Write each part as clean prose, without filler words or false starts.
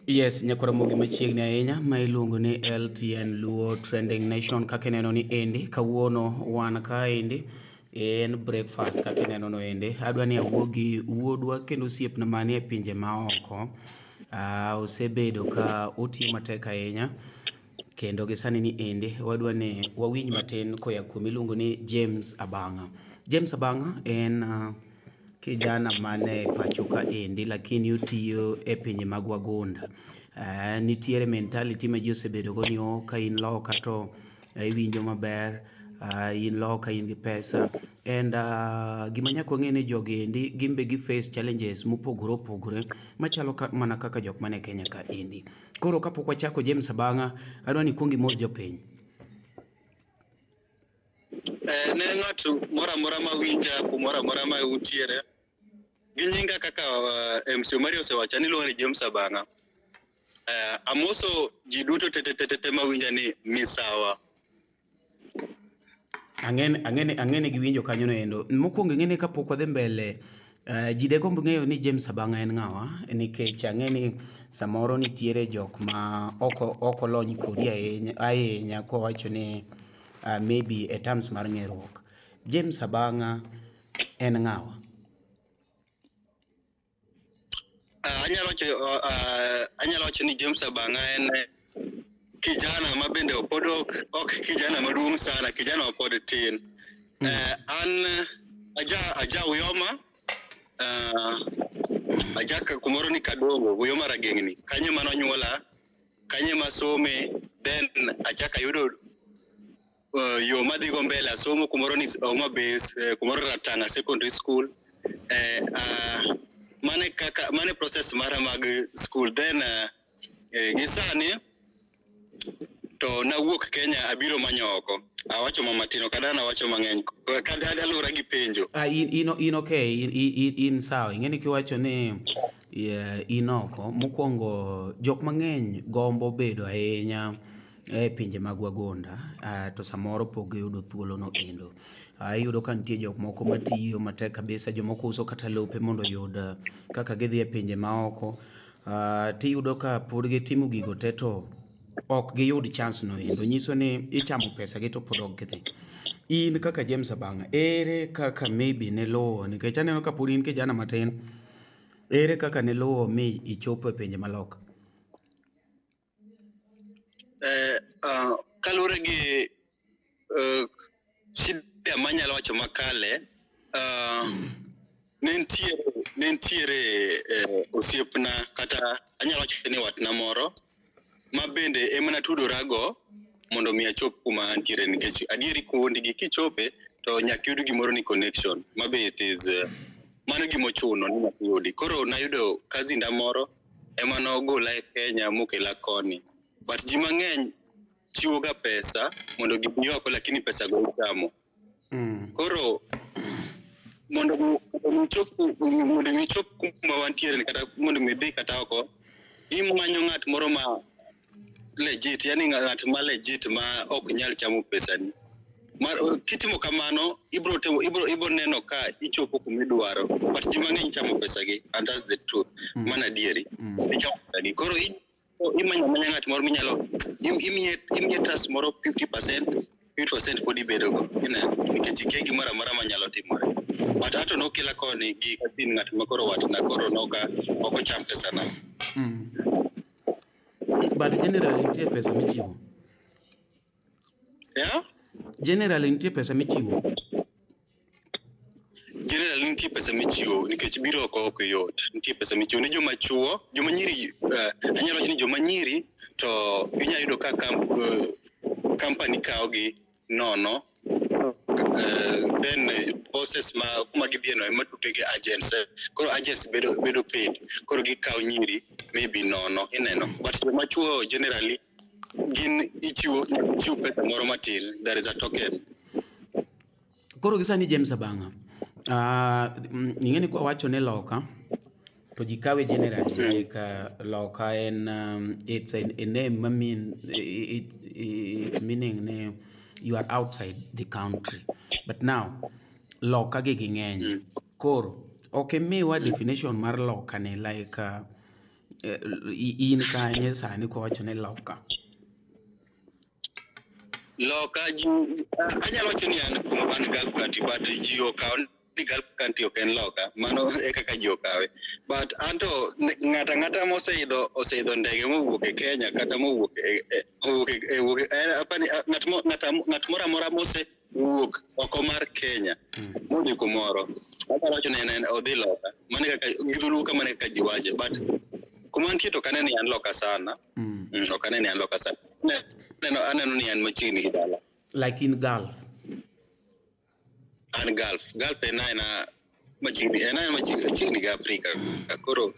Yes, nyakwaramogi machiegni ahinya ma iluongo ni LTN Luo Trending Nation kaka ineno ni endi kawuono wan kaendi en breakfast kaka ineno no endi. Adwa ni awuo gi wuodwa kendo osiepna manie pinje maoko. Osebedo ka otiyo matek ahinya kendo gi sani ni endi wadwa ni wawinj matin koya kuom iluongo ni James Abang'a. James Abang'a en kijana mane pacho ka endi lakini otiyo e pinje mag wagunda. Nitiere mentality ma ji osebedo go ni oh, ka in loka to iwinjo maber, in loka in gi pesa. And gima nyaka wang'e ni jogi endi gin be gi face challenges mopogore opogore machalo ka, mana kaka jok mane Kenya ka endi. Koro kapok wachako James Abang'a, adwa ni ikuong imos jopiny. Ne ng'at moro amora ma winja kumoro amora ma untiere gi nyinga kaka MC Omari osewacho an iluonga ni James Abang'a. Amoso ji duto te te te te mawinja ni misawa. Ang'e ni giwinjo kanyo no endo. Mokwongo ing'e ni kapok wadhi mbele, ji degomb ng'eyo ni James Abang'a en ng'awa nikech ang'e ni samoro nitiere jok ma ok olony kodi ahinya, ahinya kowacho ni maybe e terms mar ng'eruok. James Abang'a en ng'awa? Anyalo wacho ni James Abang'a en kijana ma bende pod ok kijana maduong' sana, kijana ma pod tin. An aja Uyoma, aja kumoro ni Kadongo, Uyoma Rageng'ni. Kanyo ema nonyuola, kanyo ema asome, then achako ayudo yo madhigo mbele asomo kumoro ni Homa Bay, kumoro Ratanga Secondary School. Mane kaka mane process mara mag school then gi sani to nawuok Kenya abiro manyo oko. Awacho ma matin ok adwa nawacho mang'eny ka luwore gi penjo. Ah, in okay, in sawa. Ing'e ni kiwacho ni yeah, in oko, mokwongo jok mang'eny gombo bedo ahinya e pinje mag wagunda to samoro pok giyudo thuolo no endo. Iyudo ka nitie jok moko matiyo matek kabisa, jomoko uso kata lope mondo oyud kaka gidhi e pinje maoko. Tiyudo ka pod gitimo gigo te to ok giyud chance no endo. Nyiso ni ichamo pesa gi to pod ok gidhi. In kaka James Abang'a, ere kaka maybe niluwo nikech aneno ka pod in kijana matin. Ere kaka niluwo mi ichopo e pinje maloka? Kaluwore gi shida manyalo wacho makale, ne nitiere osiepna kata anyalo wacho ni watna moro ma bende ema natudorago mondo mi achop kuma antiere nikech adieri kuondgi kichope to nyaka iyud gimoro ni connection ma be it is mano gimochuno ni nyaka iyudi. Koro nayudo cousin moro ema nogola e Kenya mokela koni. But ji mang'eny chiwo ga pesa mondo gibi oko lakini pesa go ichamo. Koro mondo mi ichop kuma wantiere ni kata mondo mi idhi kata oko, imanyo ng'at moro ma legit, yani ng'at ma legit ma ok nyal chamo pesani. Mar, kitimo kamano, ibro neno ka ichopo kuma idwaro. But ji mang'eny chamo pesagi and that's the truth. Mano adieri. Ichamo pesagi. Koro imanyo amanya ng'at moro minyalo imiye trust moro 50%, 50% pod ibedo go. Ineno? Nikech ikia gimoro amora manyalo timore. But ato nokela koni gi cousin ng'at ma koro watna koro noka ok ocham pesana. But generally nitie pesa michiwo. Yeah? Generally nitie pesa michiwo. Generally nitie pesa michiwo nikech biro oko ok yot. Nitie pesa michiwo ne joma chuo, joma nyiri, anyalo wacho ni joma nyiri to inyalo yudo ka company kawo gi nono, then process ma kuma gidhiye no ema tudre gi agents. Koro agents bedo paid. Koro gikawo nyiri maybe nono ineno. But joma chuo generally gin ichiwo nyaka ichiw pesa moro matin. There is a token. Koro gi sani James Abang'a, ing'e ni kwawacho ni loka to ji kawe generally like loka en it's a name ma mean it meaning ni you are outside the country. But now loka gi ging'eny. Koro ok imiwa definition mar loka ni like In kanye sani kowacho ni loka? Loka ji anyalo wacho ni an kuma an Gulf country, but ji okawo ni Gulf country ok en loka. Mano e kaka ji okawe. But anto ng'ata ang'ata moseidho oseidho ndege mowuok e Kenya kata mowuok e apani ng'at moro amora mosewuok oko mar Kenya modhi kumoro, anyalo wacho ni en odhi loka. Mano e kaka gi dholuo kamano e kaka ji wache. But kuma antie to ok ane ni an loka sana. Ok ane ni an loka sana. Aneno ni an machiegni gi dala. Like in Gulf. An Gulf. Gulf en aena machiegni, en aena machiegni gi Afrika. Koro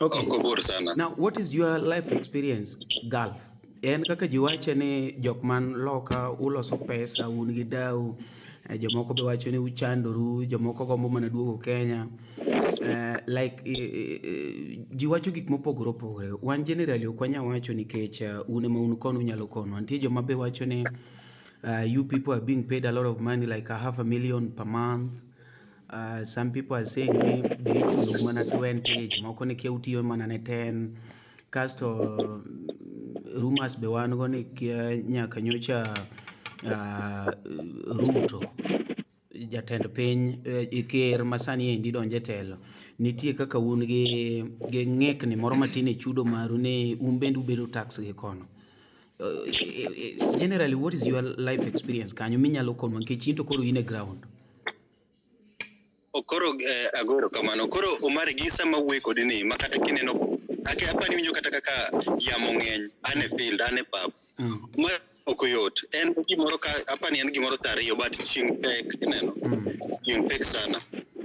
ok obor sana. Now, what is your life experience Gulf? En kaka ji wache ni jok man loka uloso pesa, un gi dau, jomoko be wacho ni uchandoru, jomoko gombo mana duogo Kenya. Like ji wacho gik mopogore opogore. Wan generally ok wanyal wacho nikech un ema un kono unyalo konwa. Nitie joma be wacho ni you people are being paid a lot of money, like a half a million per month. Some people are saying ni be ichulou mana 20, jomoko ni kia utiyo mana ne 10. Kasto rumors be wan go ni kia nyaka nyocha Ruto jatend piny, ker masani endi donjo e telo. Nitie kaka un gi ng'ikni moro matin e chudo maru ni un bende ubedo tax gi kono. Generally, what is your life experience kanyo minyalo konwa nikech in to koro in e ground? Koro ago erokamano. Koro Omari, gi sama awuoyo kodi ni, ma kata kineno, apani winjo kata kaka yamo ng'eny, an e field, an e pap. Ma ok oyot. En gimoro ka, apani en gimoro saa 2, but chieng' pek, ineno. Chieng' pek sana.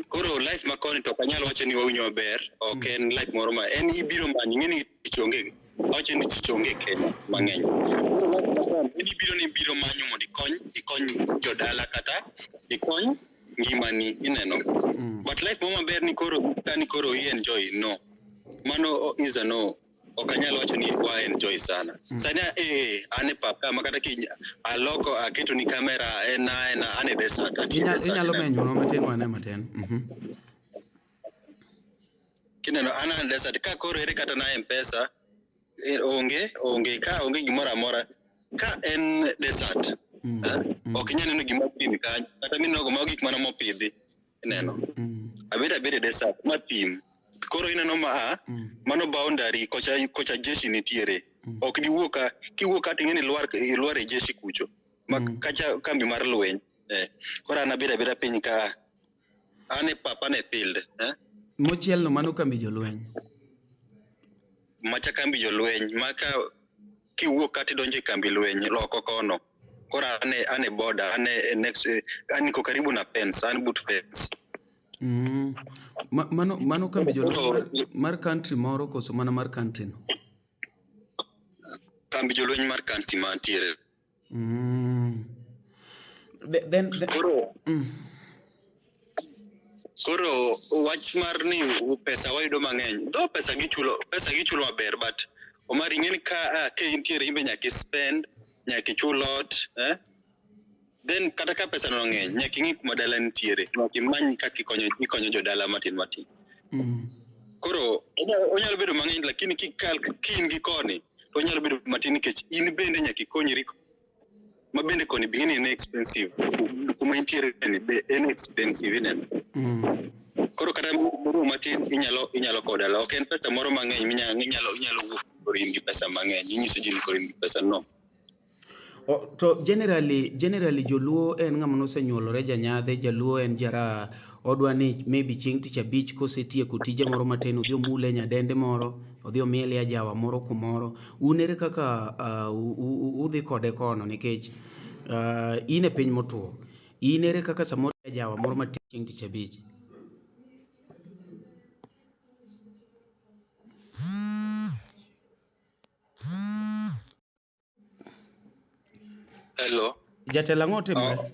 Koro life ma koni to ok anyal wacho ni wawinjo maber. Ok en life moro ma, en ibiro manyo, ing'e ni tich onge. Awacho ni tich onge Kenya mang'eny. En ibiro ni ibiro manyo mondo ikony jodala kata ikony ngimani, ineno. But life moro maber ni koro, ka ni koro i enjoy, no. Mano is a no. Ok anyal wacho ni wa enjoy sana. Sani an e pap ka ma kata ki aloko aketo ni kamera en an e desert. Atiyo desert, Inyalo ineno. menyo matin wane matin. Kineno an e desert ka koro ere kata na M-Pesa, onge ka onge gimoro amora. Ka en desert, ok inyal neno gima green kanyo, kata mineno mago gik mana mopidhi, ineno. Abedo abeda e desert, ma thim. Koro ineno ma, mano boundary, kocha jeshi nitiere. Ok diwuo ka, kiwuok ka ting'e ni ilwar e jeshi kucho. Ma kacha kambi mar lweny. Koro an abedo abeda piny ka, an e pap, an e field. Mochiel no mano kambi jolweny. Macha kambi jolweny, ma ka kiwuok ka tidonjo e kambi lweny, loko kono. Koro an e border, an e next, an niko karibu na fence, an but fence. Mano kambi jolweny mar country moro koso mana mar country no? Kambi jolweny mar country mantiere. Then Koro wach mar ni pesa wayudo mang'eny, though pesa gichulo maber, but Omar ing'e ni ka intiere in be nyaka i spend, nyaka ichul ot, eh? Then kata ka pesa no ng'eny, nyaka ing'i kuma dala nitiere, nyaka imany kaka ikonyo jodala matin matin. Koro onyalo bedo mang'eny, lakini ki in gi koni, to onyalo bedo matin nikech in bende nyaka ikonyri. Ma bende koni be en expensive. Kuma intiere ni be en expensive, ineno. Koro kata moro matin inyalo kowo dala. Ok en pesa moro mang'eny inyalo wuok koro in gi pesa mang'eny. Inyiso ji ni koro in gi pesa, no. To generally joluo en ng'ama nosenyuolore janyadhe, jaluo en jaraha. Odwa ni maybe chieng' tich abich kosetieko tije moro matin, odhi omule nyadende moro, odhi omielie ajawa moro kumoro. Un ere kaka udhi kode kono nikech in e piny motuo. In ere kaka samoro ajawa moro matin chieng' tich abich? Hello. Jatelo ang'o timore?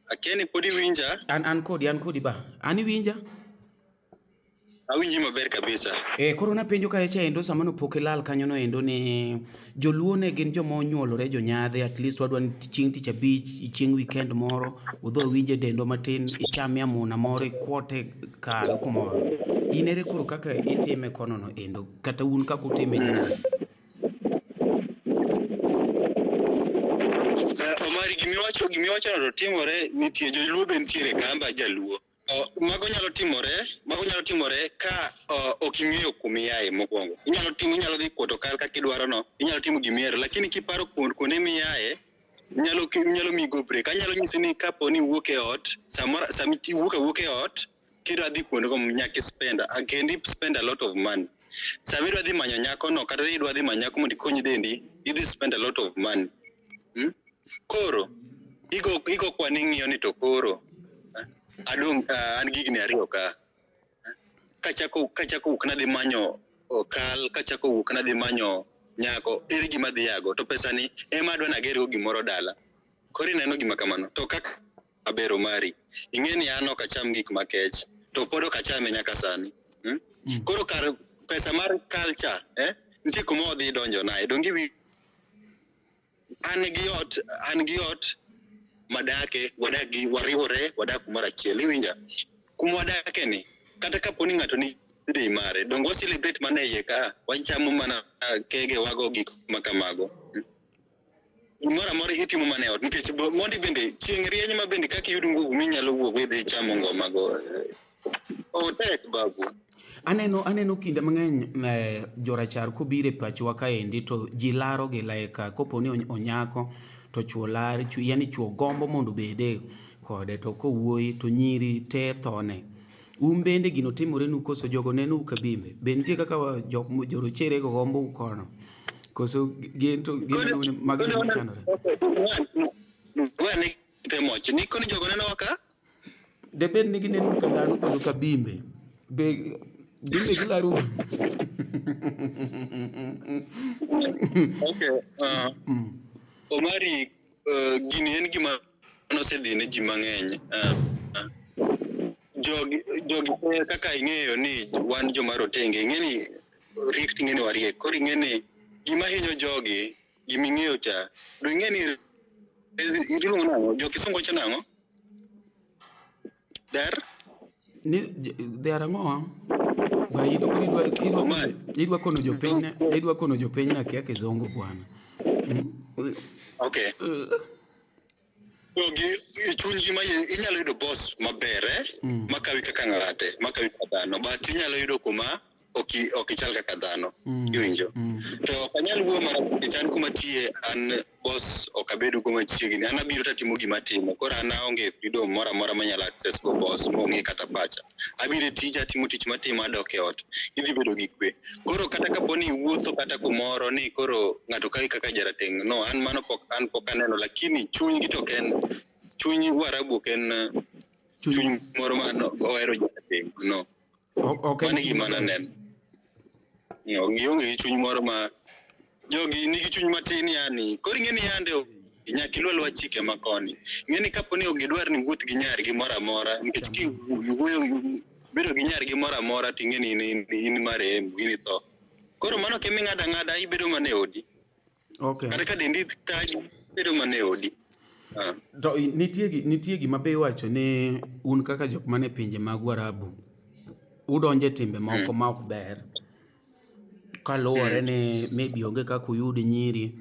Akia ni pod iwinja? An kodi ba. An iwinja? Awinji maber kabisa. Koro napenjo kacha endo sama nopok ilal kanyo no endo ni joluo ne gin joma onyuolore jonyadhi, at least wadwa ni chieng' tich abich, chieng' weekend moro, udhi winje dendwa matin, ichamie amuna moro, ikwote kal kumoro. In ere koro kaka itime kono no endo, kata un kaka utime jonaam? Omari, gimiwacho no to timore, nitie joluo be nitiere kamba jaluo. Mago nyalo timore ka ok ing'eyo kuma iaye mokwongo. Inyalo dhi kuoto kal kaka idwaro no, inyalo timo gimihero, lakini kiparo kuonde miaye, nyalo miyi go break. Anyalo nyisi ni kapo ni iwuok e ot, samoro sama iwuok awuoka e ot, kidwa dhi kuonde go nyaka ispend, kendo i spend a lot of money. Sama idwa dhi manyo nyako no, kata idwa dhi manyo nyako mondo ikony dendi, idhi spend a lot of money. Koro, igo kwan ing'iyo ni to koro, adong' an gi higni 2 ka. Kachako wuok nadhi manyo kal, kachako wuok nadhi manyo nyako, ere gima adhi yago, to pesani ema adwa nagergo gimoro dala. Koro ineno gima kamano. To kaka aber Omari, ing'e ni an ok acham gik makech, to pod ok achame nyaka sani. Koro kar pesa mar culture, nitie kuma odhi donjo naye. Donge iwi an gi ot madake, wadak gi wariwore, wadak kumoro achiel, iwinja? Kuma wadake ni, kata kapo ni ng'ato ni dei mare, donge wa celebrate mana e iye ka, wachamo mana kege, wago gik ma kamago. Gimoro amora itimo mana e ot, nikech mondi bende chieng' rieny ma bende kaka iyud nguvu minyalo wuok idhi chamo ngoma go. Otek babu. Aneno kinde mang'eny jorachar kobiro e pachowa kaendi to ji laro gi like kopo ni onyako to chuo lar, yani chuo gombo mondo obede kode, to kowuoyi to nyiri te thone. Un bende gino timore nu koso jogo nenou ka bimbe? Be nitie kaka jok jorochere go gombo u kono? Koso gin to gineno ni magi gik machandore? Wane temo ni koni jogo nenowa ka? Debed ni ginenou ka dhano koso ka bimbe? Be gimbe gilaro? Okay. Omari, gini en gima nosedhi ne ji mang'eny. Jogi kaka ing'eyo ni wan joma rotenge, ing'e ni riek ting'e ni wariek. Koro ing'e ni gima hinyo jogi, gima ing'eyo cha, do ing'e ni iluongo nang'o? Jo kisungu wacho nang'o? Der? Ni there ang'o? Ba idwa kono jopiny, idwa kono jopiny na kia kizungu bwana. Okay. Jogi chunygi ma inyalo yudo boss maber, makawi kaka ng'ate, makawi kaka dhano, but inyalo yudo kuma ok ichal kaka dhano. Iwinjo? To ok anyal wuoyo marach nikech an kuma tiye, an boss ok abedo go machiegni. An abiro tatimo gima atimo. Koro an aonge freedom moro amora manyalo access go boss mong'e kata pacha. Abiro e tija, atimo tich matimo, adok e ot. Idhi bedo gi kwe. Koro kata kapo ni iwuotho kata kumoro ni koro ng'ato kawi kaka jarateng', no, an mano pok aneno, lakini chunygi to ok en, chuny Waarabu ok en chuny moro ma ohero jarateng', no. Mano e gima naneno. Gionge gi chuny moro ma jogi nigi chuny matin yani. Koro ing'e ni yande nyaka iluw aluwa chike ma koni. Ing'e ni kapo ni ok gidwar ni iwuoth gi nyargi moro amora, nikech kiwuoyo bedo gi nyargi moro amora to ing'e ni in marehemu, in itho. Koro mano ok ema ing'ado ang'ada, ibedo mana e odi. Okay. Kata ka dendi thagi, ibedo mana e odi. To nitie gima be iwacho ni un kaka jok mane pinje mag Waarabu, udonje timbe moko ma ok ber. Kaluwore ni maybe onge kaka uyud nyiri,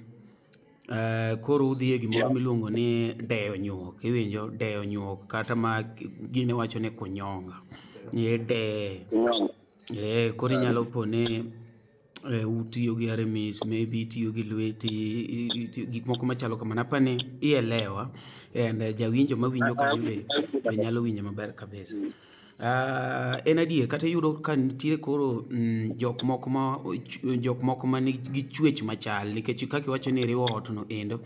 koro udhi e gimoro miluongo ni deyo nyuok, iwinjo? Deyo nyuok kata ma gine wacho ni kunyonga. Ideye. Koro inyalo po ni utiyo gi aramis, maybe itiyo gi lweti, gik moko machalo kamano. Apa ni ielewa, and jawinjo mawinjo kanyo be nyalo winjo maber kabisa. En adier kata iyudo ka nitie koro jok moko ma nigi chwech machal, nikech kaka iwacho ni iriwo ot no endo,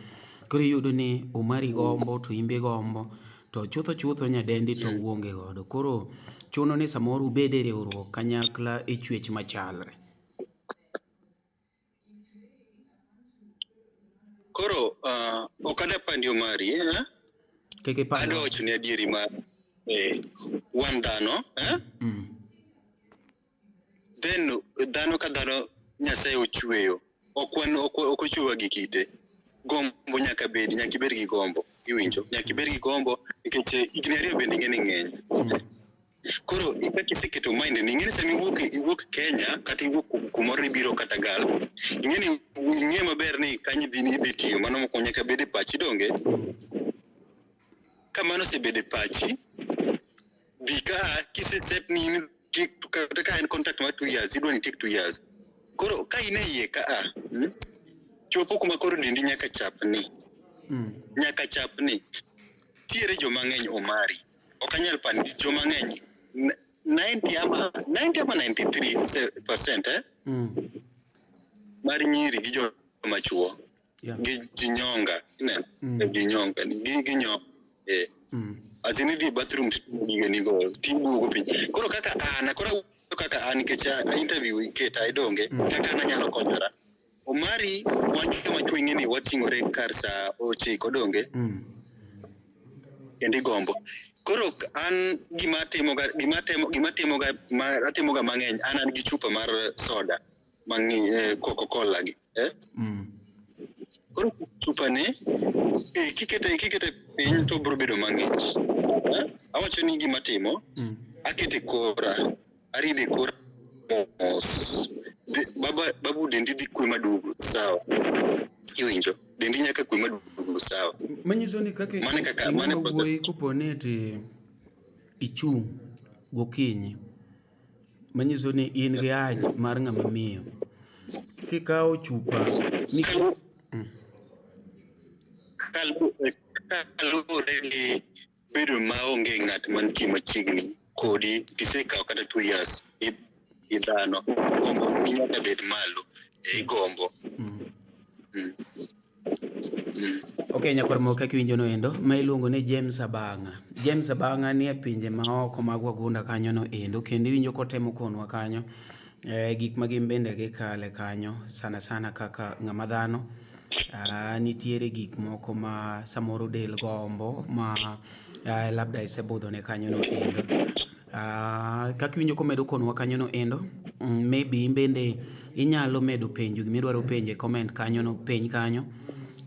koro iyudo ni Omari gombo to in be igombo, to chutho chutho nyadendi to uonge godo. Koro chuno ni samoro ubed e riwruok kanyakla e chwech machalre. Koro ok adwa pandi Omari, Kik ipand. Adwa wacho ni adieri mar wan dhano, Then dhano ka dhano Nyasaye ochweyo, ok wan ok ochwewa gi kite. Gombo nyaka bedi, nyaka ibed gi gombo. Iwinjo? Nyaka ibed gi gombo nikech higni 2 bende ing'e ni ng'eny. Koro kaka iseketo mind ni, ing'e ni sama iwuok Kenya kata iwuok kumoro ibiro kata Gulf, ing'e ni ing'e maber ni kanyo idhi tiyo, mano mokwongo nyaka bed e pachi donge? Ka mano osebedo e pachi, bi ka kise set ni in kata ka en contract mar 2 years, idwa ni take 2 years. Koro ka in e iye ka a, chopo kuma koro dendi nyaka chapni. Nyaka chapni. Tiere joma ng'eny Omari. Ok anyal pani joma ng'eny 90 ama 90 ama 93% mar nyiri gi joma chuo gi jinyonga, ineno? Ginyonga, gi nyonga. As in idhi e bathroom titimo gigeni go tiduogo piny. Koro kaka an, koro awuoyo kaka an nikech a interview iketa idonge, kaka an anyalo konyora. Omari, wan joma chuo ing'e ni wating'ore kar saa 9 donge? Kendo igombo. Koro an gima atimoga, gima atimoga mang'eny, an gi chupa mar soda mang'eny, Coca-Cola gi. Koro chupa ni, kikete piny to biro bedo mang'ich. Awacho ni gima atimo, akete kora, aride kora mos. Baba, babu dendi dhi kwe maduogo, sawa. Iwinjo? Dendi nyaka kwe maduogo, sawa. Manyiso ni kaka Mane kaka mane ing'ama process. Wuoyi kopo ni ati ichung' gokinyi, manyiso ni in gi ach mar ng'ama miyo. Kikawo chupa ni Kaluwore gi bedo maonge ng'at mantie machiegni kodi, tisekawo kata 2 years gi dhano, gombo ni nyaka bed malo, igombo. Ok, nyakwar moko kaka iwinjo no endo, ma iluongo ni James Abang'a. James Abang'a ni e pinje maoko mag wagunda kanyo no endo, kendo iwinjo kotemo konwa kanyo gik ma gin bende gikale kanyo, sana sana kaka ng'ama dhano. Nitiere gik moko ma samoro del gombo ma labda isebudho ne kanyo no endo. Kaka iwinjo komedo konwa kanyo no endo, maybe in bende inyalo medo penjo gimidwaro penjo e comment kanyo no piny kanyo,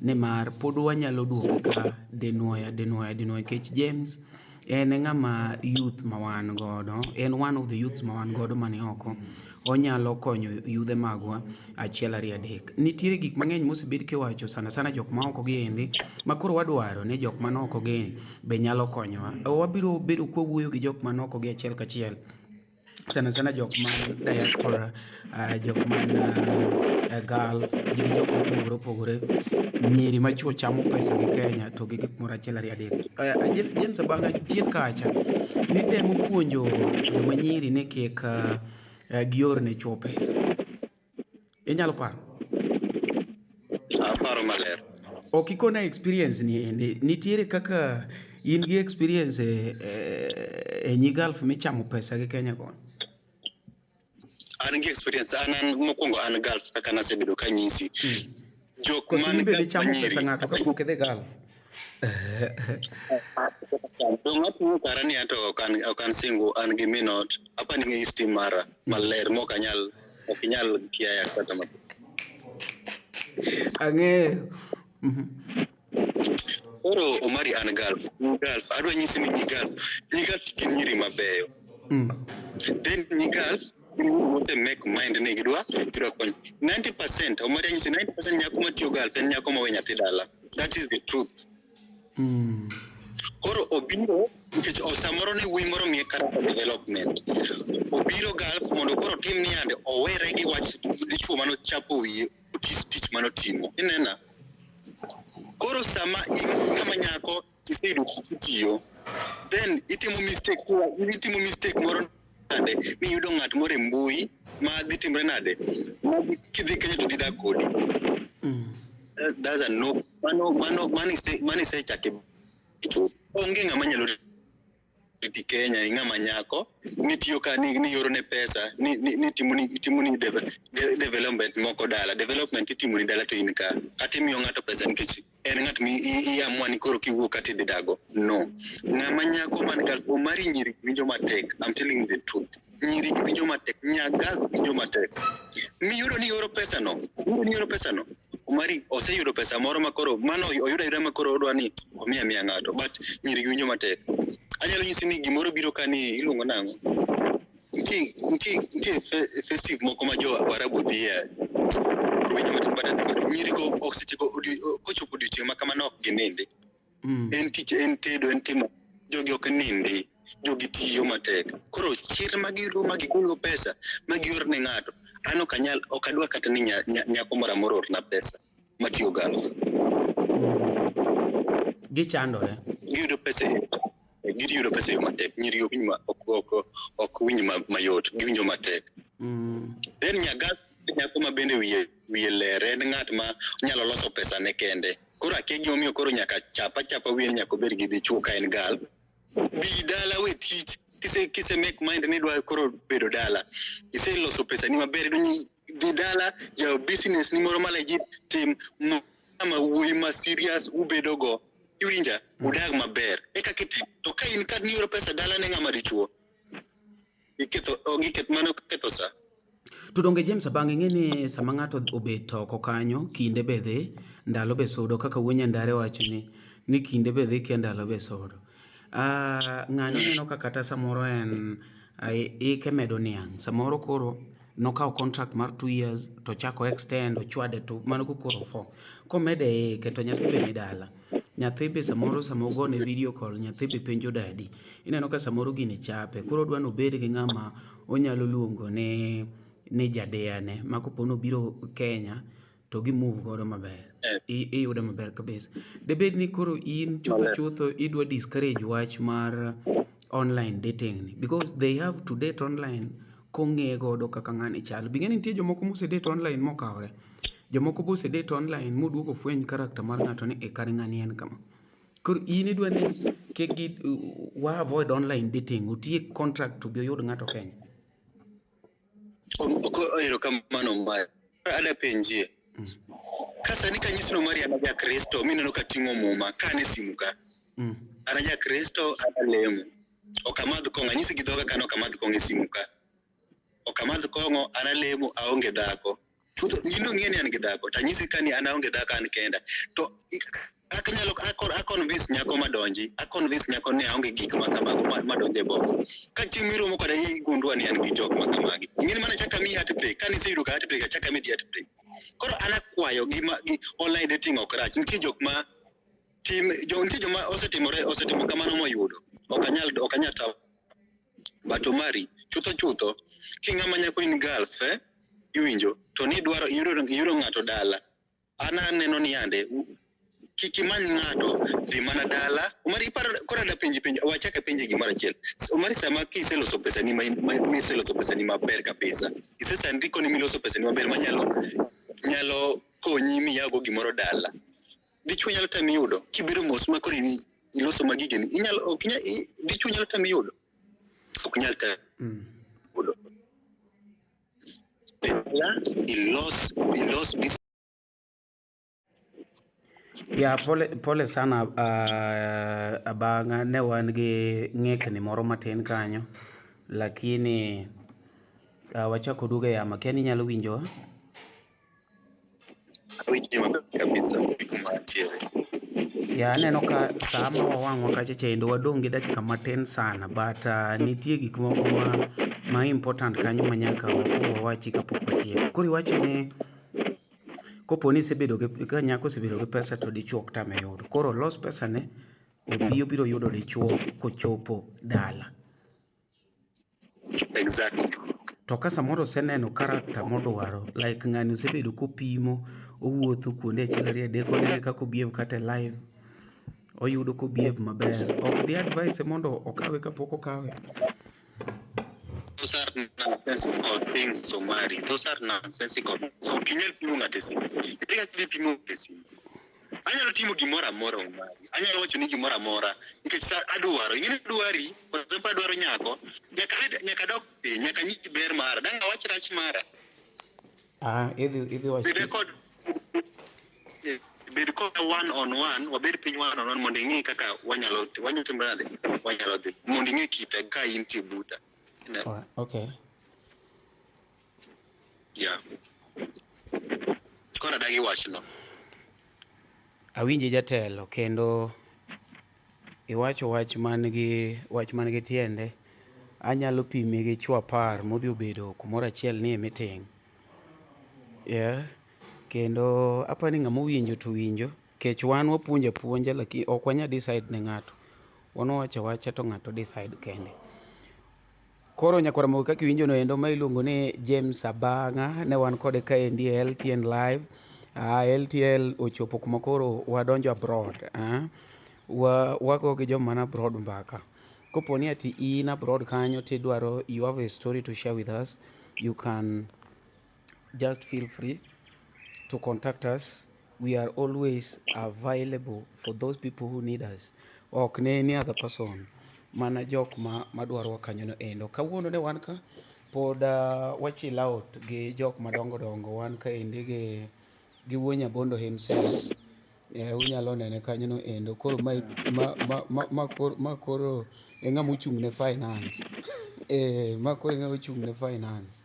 nimar pod wanyalo duoke ka dinuoya dinuoya dinuoya nikech James en ng'ama youth ma wan godo, en one of the youths ma wan godo mani oko. Onyalo konyo yudhe magwa achiel ariyo adek. Nitiere gik mang'eny mosebed kiwacho sana sana jok ma oko gi endi, ma koro wadwaro ni jok man oko gi be nyalo konyowa. Wabiro bedo kwawuoyo gi jok man oko gi achiel kachiel. Sana sana jok man diaspora, jok man Gulf, gi jok mopogore opogore, nyiri machuo chamo pesa gi Kenya to gi gik moro achiel ariyo adek. James Abang'a chien kacha nitemo puonjo joma nyiri ni kik gior ne chuo pesa. Inyalo paro? Aparo maler. Ok ikona experience ni endi. Nitiere kaka in gi experience e nyi Gulf michamo pesa gi Kenya kono? An gi experience, an mokwongo an Gulf kaka nasebedo kanyisi. Jok Koso man in bende Gulf ichamo manyiri. pesa ng'ato kapok idhi Gulf? Dong' atimo kara ni anto ok an single, an gi min ot. Apa ni ng'e steam mara maler mok anyal, ok inyal kiaya kata matin. Ang'eyo. Koro Omari an Gulf, Gulf, adwa nyisi ni nyi Gulf, nyi Gulf gin nyiri mabeyo. Then nyi Gulf gin nyiri mose make mind ni gidwa konyo. 90% Omari anyisi 90% nyako matiyo Gulf en nyako mawe nyathi dala. That is the truth. Koro obiro nikech samoro ne wuoyi moro miye character development. Obiro Gulf mondo koro otim ni yande owere gi wach dichuo manochapo wiye otis tich manotimo. Inena? Koro sama in ng'ama nyako iseyudo tich itiyo, then itimo mistake moro nade miyudo ng'at moro e mbui ma dhi timre nade ma kidhi Kenya to dhi dak kodi. That's a no. Mano isechake chuth. Onge ng'ama nyalo riti Kenya ing'ama nyako nitiyo ka ni ioro ne pesa ni itimo ni development moko dala. Development itimo ni dala to in ka. Kata imiyo ng'ato pesa nikech en ng'at mi iamua ni koro kiwuok kata idhi dago. No. Ng'ama nyako man Gulf Omari nyiri winjo matek. I'm telling you the truth. Nyiri gi winjo matek, nyaga winjo matek. Miyudo ni ioro pesa no, iyudo ni ioro pesa no. Omari oseyudo pesa moro ma koro mano oyudo ayuda ma koro odwa ni omiya amiya ng'ato, but nyiri gi winjo matek. Anyalo nyisi ni gimoro biro ka ni iluongo nang'o? Nitie festive moko ma jo Waarabu dhiye. Koro winjo matin but adhi kod nyiri go ok seche go kochopo odiochieng' ma kamano ok ginindi. En tich, en tedo, en timo. Jogi ok nindi. Jogi tiyo matek. Koro chir ma giyudo ma gigolo pesa ma gior ne ng'ato. An ok anyal, ok adwa kata ni nyako moro amora oorna pesa matiyo Gulf. Gichandore. Giyudo pesa e giyudo pesa e yo matek. Nyiri ok winj ma, ok winj mayot, giwinjo matek. Then nyaga nyako ma bende wiye ler, en ng'at ma nyalo loso pesa ne kende. Koro akia gimomiyo koro nyaka chapa chapa wiye ni nyaka obed gi dichuo ka en gal. Bi dala we tich, kise make mind ni idwa koro bedo dala. Iseloso pesa ni maber, idonjo dhi dala, yaw business ni moro ma legit, tim ma wuoyi ma serious ubedo go. Iwinja? Udag maber. Eka kitim. To ka in ka nioro pesa dala ne ng'ama dichuo, iketho, oh, giket, mano ketho sa. To donge James Abang' ing'e ni sama ng'ato obet oko kanyo, kinde be dhi, ndalo be sudo, kaka wuo Nyandare wacho ni kinde be dhi kia ndalo be sudo. Ng'ani oneno ka kata samoro en ike medo niang', samoro koro nokawo contract mar 2 years to ochako extend, ochwade to mano go koro 4. Komede ike to nyathi be ni dala. Nyathi be samoro sama ogone video call, nyathi be penjo dadi. Ineno ka samoro gini chape, koro odwa ni obed gi ng'ama onyalo luongo ni jadiyane ma kopo ni obiro Kenya to gi move godo maber. Iyude maber kabisa. Debed ni koro in chutho chutho idwa discourage wach mar online dating ni because they have to date online kong'e godo kaka ng'ani chalo. Bing'e ni nitie jomoko mose date online mokawore. Jomoko bose date online moduogo fweny character mar ng'ato ni e kare ng'ani en kama. Koro in idwa ni kik gi wa avoid online dating, otiek contract to bi oyud ng'ato Kenya. Erokamano Omari. Ada penjie. Ka sani kanyisi no Mari an ja Kristo mineno kating'o muma ka an e simu ka. An ja Kristo an alemo. Ok amadh kong'o, anyisi gi dhoga ka ok amadh kong'o e simu ka. Ok amadh kong'o, an alemo, aonge dhako. Chutho in dong' ing'e ni an gi dhako, to anyisi ka ni an aonge dhako an kenda. To akanyalo a convince nyako madonji, a convince nyako ni aonge gik ma kamago madonjo e box. Ka chieng' miromo koda igundua ni an gi jok ma kamagi. Ing'e ni mana chak amiyi heartbreak, kane iseyudo ka heartbreak achak amedi heartbreak. Koro an akwayo gi ma gi online dating ok rach. Nitie jok ma tim, jo, nitie joma osetimore, osetimo kamano moyudo. Ok anyal tamo. But Omari, chutho chutho, king'ama nyako in Gulf, iwinjo, to ni dwaro iyudo ng'ato dala. An aneno ni yande kik imany ng'ato, dhi mana dala. Omari, iparo, koro ada penji penjo, wachak apenji gimoro achiel. Omari, sama kiseloso pesani ma, miseloso pesani maber kabisa, isesandiko ni miloso pesani maber manyalo nyalo konyi miyago gimoro dala. Dichuo nyalo tami yudo, kibedo mos ma koro iloso magigeni, inyalo, ok inyal, dichuo nyalo tami yudo. Ok nyal tami yudo. Ilos business. Ya, pole, pole sana Abanga, ne wan gi ng'ikni moro matin kanyo, lakini wachako duogo e yamo. Akia ni inyalo winjowa? Awinji maber kabisa kuma antiere. Ya, aneno ka saa ma wawang'wa kacha chendo wadong' gi dakika matin sana, but nitie gik moko ma important kanyo ma nyaka wakuong wawachi kapok watieko. Koro iwacho ni kopo ni isebedo gi, ka nyako osebedo gi pesa to dichuo ok tame yudo. Koro los pesa ne, obi obiro yudo dichuo kochopo dala. Exactly. To ka samoro oseneno character modwaro, like ng'ani osebedo kopimo, owuotho kuonde achiel ariyo adek, onene kaka obehave kata e live, oyudo kobehave maber. Ok dhi advise mondo okawe kapok okawe. Those are nonsensical things, Omari. Those are nonsensical. So ok inyal pimo ng'ato e simu. Ere kaka idhi pimo ng'ato e simu? Anyalo timo gimoro amora, Omari. Anyalo wacho ni gimoro amora. Nikech sa adwaro, ing'e ni adwari, for example adwaro nyako, nyaka dok piny, nyaka nyisi ber mara. Dang' awach rach mara. Idhi wach. Bed kod, bed kod one on one, wabed piny one on one mondo ing'e kaka wanyalo timo nade, wanyalo dhi. Mondo ing'e kita ka intie buta. Alright, okay. Yeah. Koro adagi wachno. Awinji jatelo kendo iwacho wach man gi wach man gi tiende. Anyalo pimi gi chwo apar modhi obedo kumoro achiel ni e meeting. Yeah. Kendo apani ng'ama owinjo to owinjo. Kech wan wapuonjo apuonja lakini ok wanyal decide ne ng'ato. Wan wawacho awacha to ng'ato decide kende. Koro nyakwar Ramogi kaka iwinjo no endo ma iluongo ni James Abang'a ne wan kode kaendi e LTN Live. LTL ochopo kuma koro wadonjo abroad. Wago gi joma man abroad mbaka. Kopo ni ati in abroad kanyo tidwaro you have a story to share with us, you can just feel free to contact us. We are always available for those people who need us. Ok ne any other person. Mana jok ma madwarowa kanyo no endo. Kawuono ne wan ka pod wa chill out gi jok madongo dongo. Wan kaendi gi Wuo Nyabondo himself. Unyalo nene kanyo no endo. Koro ma, ma, ma, ma, ma, koro, ma koro e ng'ama ochung' ne finance. Ma koro e ng'ama ochung' ne finance.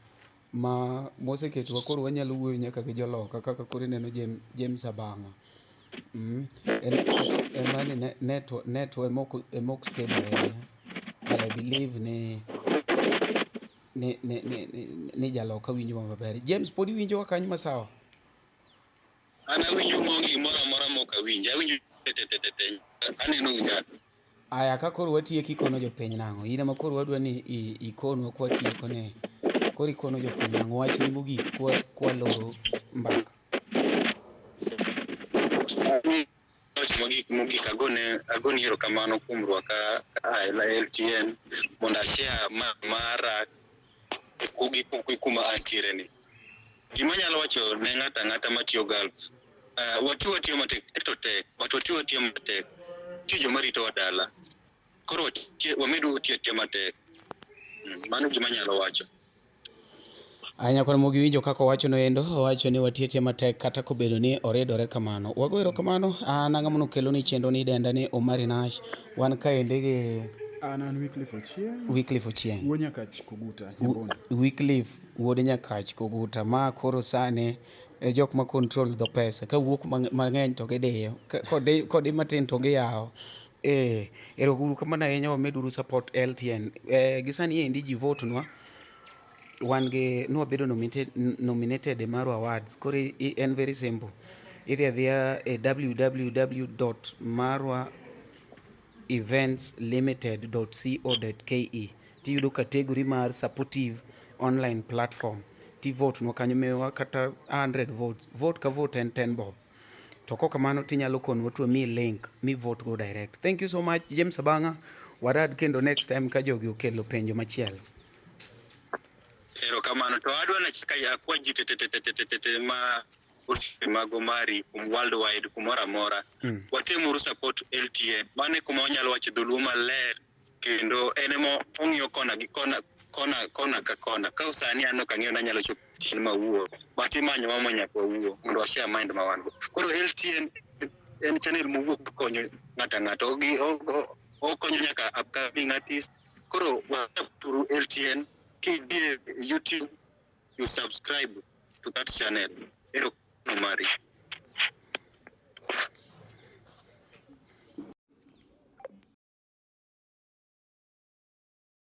Ma moseketowa koro wanyalo wuoyo nyaka gi joloka kaka koro ineno James Abang'a. En en ni network ema ok stable ahinya. But I believe ni jaloka winjowa maber. James pod iwinjowa kanyo masawa? An awinjo maonge gimoro amora mok awinj. Awinjo te te te te te. Aneno nyaka. Aya ka koro watieko ikono jopiny nang'o? In ema koro wadwa ni ikonwa kwatieko ni koro ikono jopiny nang'o? Wachni mogik kwaloro mbaka. Wach mogik agoni erokamano kuom rwaka e LTN mondo ashare mara gi kuma antiere ni. Gima anyalo wacho ne ng'ato ang'ata matiyo Gulf, watiyo watiyo matek, tek to tek, but watiyo watiyo matek. Nitie joma ritowa dala. Koro wamedu tiyo atiya matek. Mano gima anyalo wacho. Aya nyakwar Ramogi winjo kaka owacho no endo, owacho ni watiyo atiya matek kata kobedo ni oridore kamano. Wago erokamano, an ang'ama nokelo ni chenro ni denda ni Omari Nash. Wan kaendi gi An Wycliffe Ochieng. Wycliffe Ochieng. Wuo Nyakach Koguta, Nyabondo. Wycliffe wuod Nyakach Koguta. Ma koro sani e jok ma control dho pesa. Ka wuok mang'eny to gidiyo, kodi matin to giyawo. Ero uru kamano ahinya wameduru support LTN. Gi sani endi ji vote nwa. Wan gi nwabedo nominated e Marwa Awards. Koro en very simple. Idhi adhiya e www.marwaeventslimited.co.ke tiyudo category mar supportive online platform. Ti vote nwa kanyo miyowa kata 100 votes. Vote ka vote en 10 bob. To kok kamano tinyalo konwa to wamiyi link mi vote go direct. Thank you so much James Abang'a. Warad kendo next time ka jogi okelo penjo machielo. Erokamano. To adwa ni akwa ji te te te te te te te ma osiepe mag Omari kuom worldwide kumoro amora. Watemuru support LTN. Mano e kuma wanyalo wacho dholuo maler kendo en ema ong'iyo kona gi kona kona kona ka kona. Ka sani an ok ang'eyo ni anyalo chopo chien mawuo. But imanyowa ma nyaka wawuo mondo wa share mind ma wan go. Koro LTN en channel mowuok konyo ng'ato ang'ata. Okonyo nyaka upcoming artist. Koro wasupporturu LTN. Kidhi e YouTube, you subscribe to that channel. Erokamano Omari.